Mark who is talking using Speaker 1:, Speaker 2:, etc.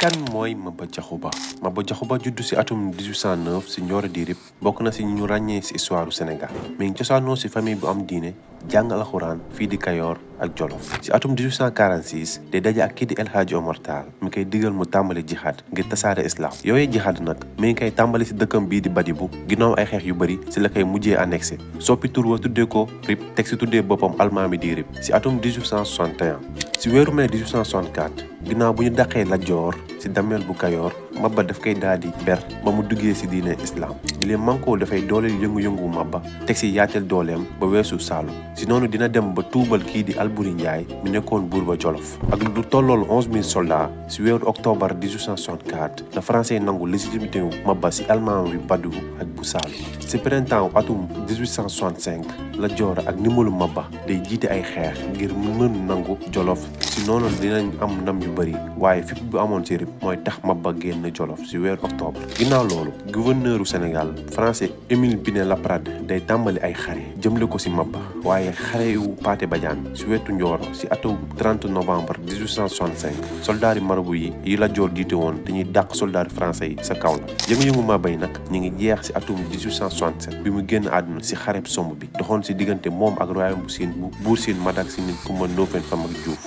Speaker 1: kan mooy Maba Diakhou Ba. Maba Diakhou Ba juddu si atum 1809 si Nioro di Rip bokk na si ñu ràññee si histoire du Sénégal mi ngi cosaanoo si famille bu am diine jàng alxuraan fii di Kayoor ak Jolof. si atum 1846 day daje ak kii di El Hadji Omar Tall mi koy digal mu tàmbali jihaad ngir tasaare islam yooyee jihaad nag mi ngi koy tàmbali si dëkkam bii di Badibu ginnaaw ay xeex yu bëri si la koy mujjee annexé soppi tur wa tuddee ko Rip teg si tuddee boppam almaami di Rip si atum 1861. si weeru mai 1864 ginnaaw bu ñu dàqee Lat Joor si dameel bu Kayoor Maba daf koy daal di ber ba mu duggee si diine islam bi leen mankoo dafay dooleel yëngu-yëngu Maba teg si yaateel dooleem ba weesu Saalum si noonu dina dem ba tuubal kii di Alburi Njaay mi nekkoon buur ba Jolof ak lu tollool 11 000 soldats si weeru octobre 1864 la français nangu légitimité wu Maba si almaam bi Badiou ak bu Saalum si printemps atum 1865 Lat Joor ak ndimbalu Maba day jiite ay xeex ngir mën nangu Jolof si noonu dinañ am ndam yu bëri waaye fipp bu amoon si Rip mooy tax Maba génn Jolof si weeru octobre ginnaaw loolu gouverneuru Sénégal français Émile Pinet-Laprade day tàmbali ay xare jëmle ko si Maba waaye xare yu Pathé Badiane si wetu Nioro si atum 30 novembre 1865 soldaari marabu yi Lat Joor jiite woon dañuy dàq soldaari français yi sa kaw la yëngu-yëngu Maba yi nag ñu ngi jeex si atum 1867 bi mu génn àdduna si xareb somb bi doxoon si diggante moom ak royaume bu Siin bu buur Siin Madak Si Nit Kumba Ndoofeen Fam ak Juuf